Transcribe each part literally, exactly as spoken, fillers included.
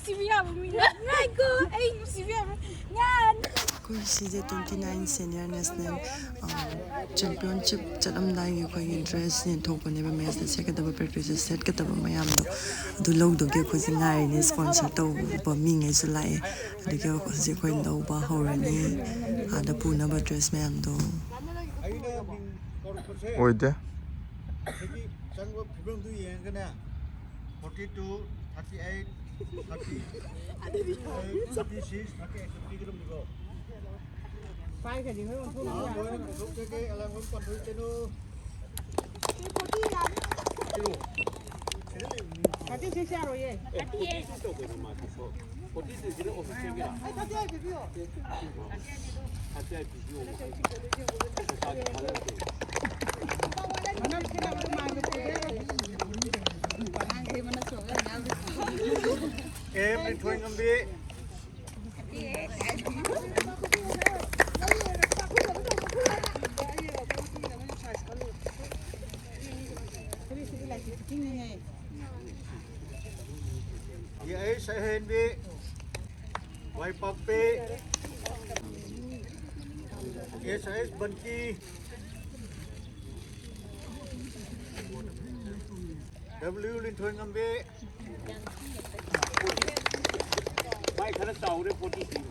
ꯅꯨꯡꯁꯤꯕ ꯌꯥꯕ ꯃꯤꯅ ꯉꯥꯏꯈꯣ, ꯑꯩ ꯅꯨꯡꯁꯤꯕ ꯌꯥꯕ ꯉꯥ ꯑꯩꯈꯣꯏ ꯁꯤꯁꯦ twenty nine senior national, ꯑ, championship ꯆꯠꯂꯝꯗꯥꯏꯒꯤ ꯑꯩꯈꯣꯏꯒꯤ dress ꯌꯦꯟꯊꯣꯛꯄꯅꯦꯕ, matchꯇ ꯁꯦꯠꯀꯗꯕ, practiceꯇ ꯁꯦꯠꯀꯗꯕ ꯃꯌꯥꯝꯗꯣ ꯑꯗꯨ ꯂꯧꯗꯨꯒꯤ ꯑꯩꯈꯣꯏꯁꯦ ꯉꯥꯏꯔꯤꯅꯦ꯫ Sponsor ꯇꯧꯕ ꯃꯤꯉꯩꯁꯨ ꯂꯥꯛꯑꯦ꯫ ꯑꯗꯨꯒꯤ ꯍꯧꯖꯤꯛ ꯑꯩꯈꯣꯏ ꯂꯧꯕ ꯍꯧꯔꯅꯤ꯫ ꯑꯥꯗ ꯄꯨꯅꯕ dress ꯃꯌꯥꯝꯗꯣ꯫ ꯑꯣꯏꯗꯦ꯫ ꯐꯤꯕꯝꯗꯨ ꯌꯦꯡꯉꯒꯅꯦ, forty two, thirty eight, thirty, thirty six, thirty eight ꯄꯤꯒꯗꯕꯅꯤꯀꯣ꯫ ꯄꯥꯏꯈ꯭ꯔꯗꯤ ꯍꯣꯏ ꯑꯣꯟꯊꯣꯛꯅꯕ ꯌꯥꯔꯣꯏ꯫ ꯂꯣꯏꯅ ꯄꯨꯊꯣꯛꯆꯒꯦ, ꯑꯂꯥꯡꯕꯝ ꯄꯟꯊꯣꯛꯆꯅꯨ꯫ Thirty six ꯌꯥꯔꯣꯏꯌꯦ꯫ ꯑꯦꯝ ꯂꯤꯟꯊꯣꯏꯉꯝꯕꯤ꯫ ꯌꯥꯏꯁ ꯑꯍꯦꯟꯕꯤ꯫ ꯋꯥꯏꯄꯥꯛꯄꯤ꯫ ꯑꯦꯁ ꯑꯦꯁ ꯕꯟꯇꯤ꯫ ꯗꯕ꯭ꯂꯤꯎ ꯂꯤꯟꯊꯣꯏꯉꯝꯕꯤ꯫ ꯃꯥꯏ ꯈꯔ ꯆꯥꯎꯔꯦ, forty three꯫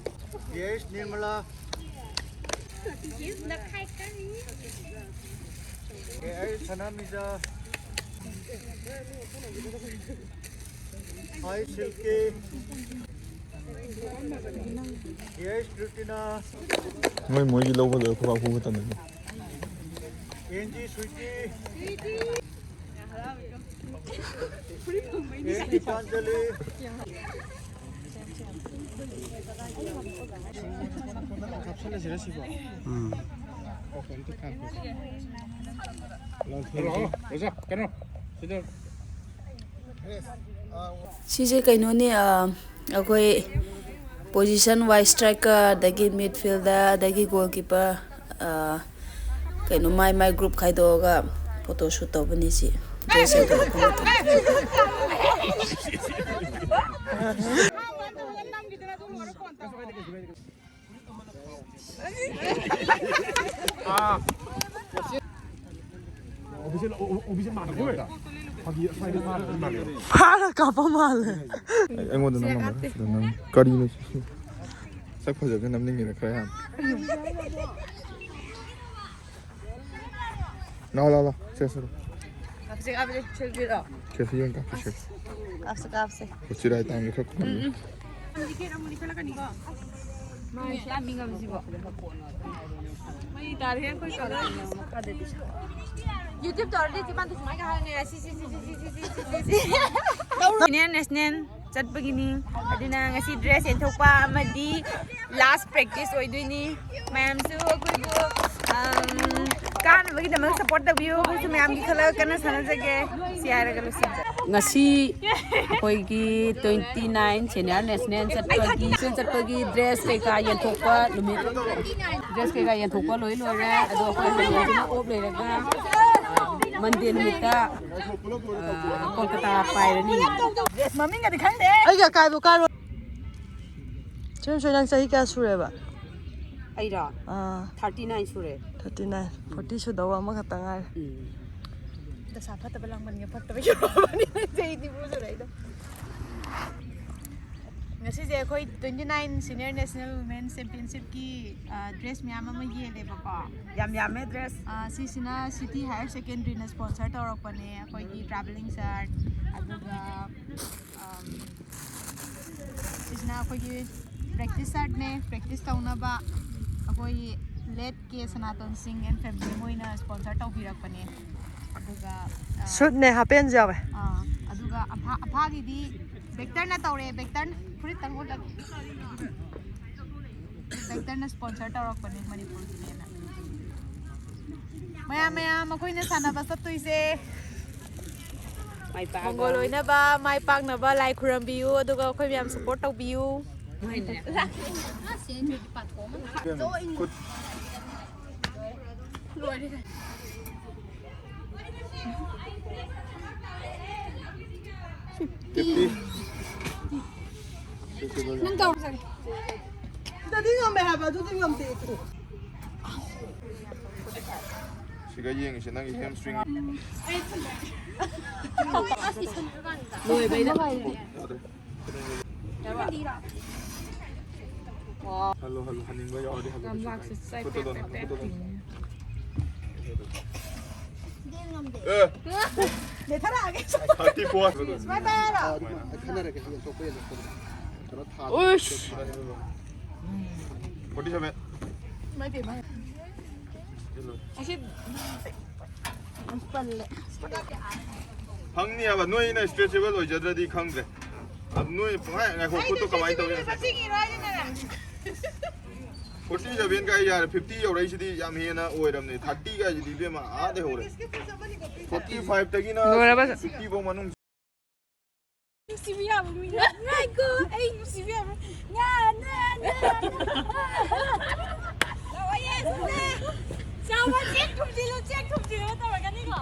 ꯑꯦꯁ ꯅꯤꯔꯃꯂꯥ꯫ ꯑꯦ ꯑꯩ ꯁꯅꯥꯃꯤꯖꯥ꯫ ꯑꯥꯏ ꯁꯤꯜꯀꯤ꯫ ꯑꯦ ꯑꯩ ꯀ꯭ꯔꯤꯇꯤꯅꯥ꯫ ꯃꯣꯏ, ꯃꯣꯏꯒꯤ ꯂꯧꯕꯗ ꯈꯨꯕꯥꯛ ꯈꯨꯕ ꯇꯝꯃꯤꯅꯦ꯫ N G Sweety. A Gitanjali. ꯎꯝ꯫ ꯍꯜꯂꯣ, ꯑꯣꯖꯥ, ꯀꯩꯅꯣ, ꯁꯤꯗ꯫ ꯁꯤꯁꯦ ꯀꯩꯅꯣꯅꯦ, ꯑ, ꯑꯩꯈꯣꯏ position wise striker, ꯑꯗꯒꯤ midfielder, ꯑꯗꯒꯤ goalkeeper, ꯑ, ꯀꯩꯅꯣ, ꯃꯥꯏ ꯃꯥꯏ group ꯈꯥꯏꯗꯣꯛꯑꯒ photo shoot ꯇꯧꯕꯅꯤ ꯁꯤ꯫ Dress ꯁꯦꯠꯇꯣꯛꯑꯒ꯫ ꯐꯥꯔ ꯀꯥꯞꯄ ꯃꯥꯜꯂꯦ꯫ ꯑꯩꯉꯣꯟꯗ ꯅꯝꯃꯝꯕ ꯅꯠꯇ꯭ꯔꯣ ꯅꯪ? ꯀꯔꯤꯅꯣ ꯁꯤ? ꯁꯛ ꯐꯖꯕꯁꯦ ꯅꯝꯅꯤꯡꯉꯤꯔ ꯈꯔ ꯌꯥꯝ? ꯂꯥꯎ, ꯂꯥꯎ, ꯂꯥꯎ꯫ ꯁꯦ, ꯁꯦ꯫ ꯀꯥꯞꯁꯦ, ꯀꯥꯞꯁꯦ, ꯁꯦꯜꯐꯤꯔꯣ? ꯁꯦꯜꯐꯤ ꯑꯣꯏꯅ ꯀꯥꯞꯄꯁꯦ꯫ ꯀꯥꯞꯁꯦ, ꯀꯥꯞꯁꯦ꯫ ꯆꯤꯔꯥꯏ ꯇꯥꯡꯕ ꯈꯔ ꯈꯨꯝꯃꯤ꯫ ꯎꯝ, ꯎꯝ꯫ ꯃꯥ ꯌꯥꯝ ꯃꯤ ꯉꯝꯁꯤꯕꯣ꯫ ꯃꯩ ꯇꯥꯔꯦ ꯑꯩꯈꯣꯏ ꯀꯂꯔ꯫ YouTube ꯇꯧꯔꯗꯤ ꯆꯤꯝꯕꯥꯟꯗ ꯁꯨꯃꯥꯏꯅ ꯍꯥꯏꯔꯅꯦ꯫ ꯁꯤ, ꯁꯤ, ꯁꯤ꯫ Senior National ꯆꯠꯄꯒꯤꯅꯤ꯫ ꯑꯗꯨꯅ ꯉꯁꯤ dress ꯌꯦꯟꯊꯣꯛꯄ ꯑꯃꯗꯤ last practice ꯑꯣꯏꯗꯣꯏꯅꯤ꯫ ꯃꯌꯥꯝꯁꯨ ꯑꯩꯈꯣꯏꯕꯨ, ꯑꯝ, ꯀꯥꯅꯕꯒꯤꯗꯃꯛ support ꯇꯧꯕꯤꯌꯨ꯫ ꯑꯩꯈꯣꯏꯁꯨ ꯃꯌꯥꯝꯒꯤ ꯈꯜꯂꯒ ꯀꯟꯅ ꯁꯥꯟꯅꯖꯒꯦ꯫ ꯁꯤ ꯍꯥꯏꯔꯒ ꯂꯣꯏꯁꯤꯟꯖꯔꯦ꯫ ꯉꯁꯤ ꯑꯩꯈꯣꯏꯒꯤ twenty nine Senior National ꯆꯠꯄꯒꯤ, ꯆꯠꯄꯒꯤ dress ꯀꯩꯀꯥ ꯌꯦꯟꯊꯣꯛꯄ ꯅꯨꯃꯤꯠ, dress ꯀꯩꯀꯥ ꯌꯦꯟꯊꯣꯛꯄ ꯂꯣꯏ ꯂꯣꯏꯔꯦ꯫ ꯑꯗꯣ ꯑꯩꯈꯣꯏ ꯍꯌꯦꯡꯁꯤꯅ off ꯂꯩꯔꯒ Monday ꯅꯨꯃꯤꯠꯇ, ꯑ, ꯀꯣꯜꯀꯇꯥ ꯄꯥꯏꯔꯅꯤ꯫ ꯃꯃꯤꯡꯒꯗꯤ ꯈꯪꯗꯦ꯫ ꯑꯩꯒ ꯀꯥꯏꯕꯨ ꯀꯥꯏꯔꯣ꯫ ꯆꯦ ꯁꯣꯏ, ꯅꯪ ꯆꯍꯤ ꯀꯌꯥ ꯁꯨꯔꯦꯕ? ꯑꯩꯔꯣ? ꯑꯥ꯫ Thirty nine ꯁꯨꯔꯦ꯫ Thirty nine꯫ Forty ꯁꯨꯗꯧꯕ ꯑꯃꯈꯛꯇ ꯉꯥꯏꯔꯦ꯫ ꯎꯝ꯫ ꯗꯁꯥ ꯐꯠꯇꯕ ꯂꯥꯡꯕꯟꯒ ꯐꯠꯇꯕ ꯌꯧꯔꯛꯑꯕꯅꯤꯅꯦ ꯆꯍꯤ ꯅꯤꯐꯨ ꯁꯨꯔꯛꯏꯗꯣ꯫ ꯉꯁꯤꯁꯦ ꯑꯩꯈꯣꯏ twenty nine Senior National Women Championship ꯀꯤ, ꯑ, dress ꯃꯌꯥꯝ ꯑꯃ ꯌꯦꯜꯂꯦꯕꯀꯣ꯫ ꯌꯥꯝ ꯌꯥꯝꯃꯦ dress꯫ ꯑ, ꯁꯤꯁꯤꯅ City Higher Secondary ꯅ sponsor ꯇꯧꯔꯛꯄꯅꯦ꯫ ꯑꯩꯈꯣꯏꯒꯤ travelling shirt, ꯑꯗꯨꯒ, ꯑꯝ, ꯁꯤꯁꯤꯅ ꯑꯩꯈꯣꯏꯒꯤ practice shirt ꯅꯦ, practice ꯇꯧꯅꯕ ꯑꯩꯈꯣꯏꯒꯤ late ꯀꯦ ꯁꯅꯥꯇꯣꯟ ꯁꯤꯡ and family ꯃꯣꯏꯅ sponsor ꯇꯧꯕꯤꯔꯛꯄꯅꯦ꯫ ꯑꯗꯨꯒ, ꯑ, Suit ꯅꯦ, half pant ꯁꯨ ꯌꯥꯎꯋꯦ꯫ ꯑꯥ, ꯑꯗꯨꯒ ꯑꯐꯥ-, ꯑꯐꯥꯒꯤꯗꯤ Vector ꯅ ꯇꯧꯔꯛꯑꯦ, Vector ꯐꯨꯔꯤꯠꯇꯪ ꯎꯠꯂꯒꯦ꯫ Vector ꯅ sponsor ꯇꯧꯔꯛꯄꯅꯦ ꯃꯅꯤꯄꯨꯔꯒꯤꯅꯦꯅ꯫ ꯃꯌꯥꯝ, ꯃꯌꯥꯝ, ꯑꯩꯈꯣꯏꯅ ꯁꯥꯟꯅꯕ ꯆꯠꯇꯣꯏꯁꯦ ꯃꯥꯏ ꯄꯥꯛꯑꯒ꯫ ꯃꯪꯒꯣꯜ ꯑꯣꯏꯅꯕ, ꯃꯥꯏ ꯄꯥꯛꯅꯕ ꯂꯥꯏ ꯈꯨꯔꯝꯕꯤꯌꯨ, ꯑꯗꯨꯒ ꯑꯩꯈꯣꯏ ꯃꯌꯥꯝ support ꯇꯧꯕꯤꯌꯨ꯫ ꯂꯣꯏꯔꯦ꯫ Fifty꯫ ꯅꯪ ꯇꯧꯔꯨꯁꯦ꯫ ꯑꯗꯨꯗꯤ ꯉꯝꯃꯦ ꯍꯥꯏꯕ, ꯑꯗꯨꯗꯤ ꯉꯝꯗꯦ꯫ ꯁꯤꯒ ꯌꯦꯡꯉꯤꯁꯦ ꯅꯪꯒꯤ hamstring꯫ ꯂꯣꯏꯕꯩꯗ꯫ ꯍꯜꯂꯣ, ꯍꯜꯂꯣ, ꯍꯟꯅꯤꯡꯕ ꯌꯥꯎꯔꯗꯤ ꯍꯜꯂꯣ꯫ ꯌꯥꯝ ꯂꯥꯛꯁꯨ ꯆꯥꯏ ꯈꯨꯠꯇ ꯂꯣꯟ, ꯄꯦꯛ ꯄꯦꯛ ꯈꯨꯠꯇ ꯂꯣꯟ꯫ ꯇꯤꯡꯉꯤ꯫ ꯑꯦ꯫ ꯅꯦꯊꯔꯛꯑꯒꯦ꯫ Thirty four꯫ ꯁꯨꯃꯥꯏꯅ ꯄꯥꯏꯔꯣ꯫ ꯑꯥ, ꯑꯗꯨꯝ ꯈꯟꯅꯔꯒꯦ, ꯍꯌꯦꯡ ꯊꯣꯛꯄ ꯌꯦꯡꯉꯣ꯫ ꯀꯩꯅꯣ ꯊꯥ-, ꯎꯏꯁ꯫ Forty seven꯫ ꯏꯃꯥꯏ ꯄꯦꯝꯃ꯫ ꯑꯁꯤ ꯄꯜꯂꯦ꯫ ꯐꯪꯅꯤ ꯍꯥꯏꯕ, ꯅꯣꯏꯅ stretchable ꯑꯣꯏꯖꯗ꯭ꯔꯗꯤ ꯈꯪꯗ꯭ꯔꯦ꯫ ꯑꯗꯨ ꯅꯣꯏ ꯄꯨꯡꯍꯥꯏ ꯉꯥꯏꯈꯣ, ꯈꯨꯠꯇꯣ ꯀꯃꯥꯏꯅ ꯇꯧꯔꯤ? ꯆꯤꯡꯉꯤꯔꯣ ꯍꯥꯏꯁꯤꯅꯅꯦ꯫ Forty seven ꯀꯥꯏ ꯌꯥꯔꯦ, fifty ꯌꯧꯔꯛꯏꯁꯤꯗꯤ ꯌꯥꯝ ꯍꯦꯟꯅ ꯑꯣꯏꯔꯝꯅꯦ, thirty ꯀꯥꯏꯁꯤꯗꯤ ꯏꯕꯦꯝꯃ ꯑꯥꯗꯩ ꯍꯧꯔꯦ꯫ Forty five ꯇꯒꯤꯅ ꯂꯣꯏꯔꯕ? Fifty ꯐꯥꯎ ꯃꯅꯨꯡ꯫ ꯅꯨꯡꯁꯤꯕ ꯌꯥꯕ ꯃꯤꯅ꯫ ꯉꯥꯏꯈꯣ, ꯑꯩ ꯅꯨꯡꯁꯤꯕ ꯌꯥꯕ꯫ ꯉꯥ, ꯉꯥ, ꯉꯥ, ꯉꯥ꯫ ꯂꯥꯛꯑꯣ, yes, ꯉꯥ꯫ ꯆꯥꯎꯕ, ꯆꯦꯛ ꯊꯨꯝꯖꯤꯜꯂꯨ, ꯆꯦꯛ ꯊꯨꯝꯖꯤꯜꯂꯨ ꯇꯧꯔꯛꯀꯅꯤꯀꯣ꯫